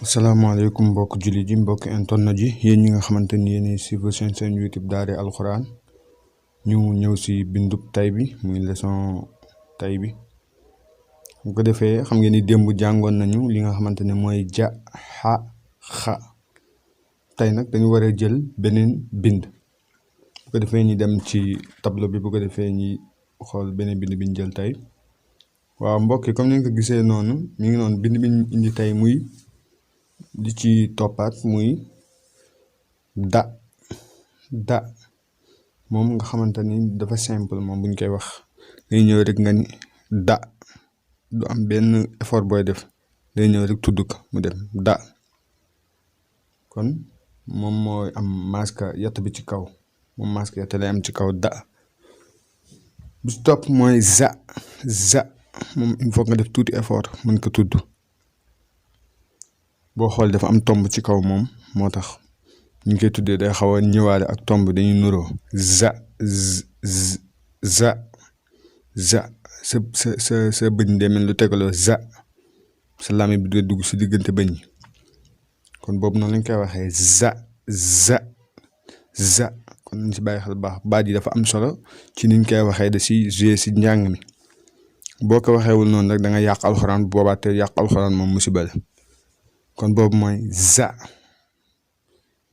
asalaamaaleykum mbokk jullit yi mbokk internet yi yéen ñi nga xamante ni yéen suivre seen YouTube daara alxuraan ñu ñëw si bindub tay bi muy leçon tay bi bu ko defee xam ngeen ni démb jàngoon nañu li nga xamante ne mooy ja xa xa tey nag dañu war a jël beneen bind bu ko defee ñi dem ci tableau bi bu ko defee ñi xool beneen bind bi ñu jël tey waaw mbokk yi comme ni nga ko gisee noonu mi ngi noonu bind bi ñu indi tey muy di ci toppaat muy da moom nga xamante ni dafa simple moom buñ koy wax day ñëw rek nga ni da du am benn effort booy def day ñëw rek tudd ko mu dem da kon moom mooy am masque yatt bi ci kaw moom masque yatt lay am ci kaw da bu ci topp mooy za moom il faut nga def tuuti effort mën ko tudd boo xool dafa am tomb ci kaw moom moo tax ñu koy tuddee day xaw a ñëwaale ak tomb dañuy nuroo za sa bëñ dee mel lu tegaloo za sa làmmiñ bi du dugg si diggante bëñ yi kon boobu noonu lañ koy waxee za kon nañ si bàyyi xel baax baat yi dafa am solo ci niñ koy waxee da si jouer si njàng mi boo ko waxeewul noonu rek da nga yàq alxuraan bu boobaa te yàq alxuraan moom musiba la kon boobu mooy za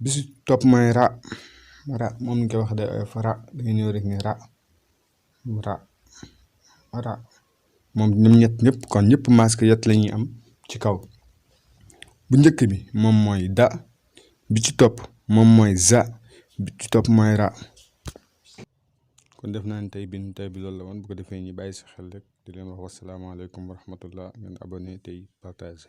bi si topp mooy ra moom ñu koy wax day oyof ra da nga ñëw rek ni ra moom ñoom ñett ñëpp kon ñëpp masque yett la ñuy am ci kaw bu njëkk bi moom mooy da bi ci topp moom mooy za bi ci topp mooy ra kon def naa ne tey bi loolu la woon bu ko defee ñi bàyyi sa xel rek di leen wax wasalaamaaleykum wa rahmatullah ngeen abonné tey partagé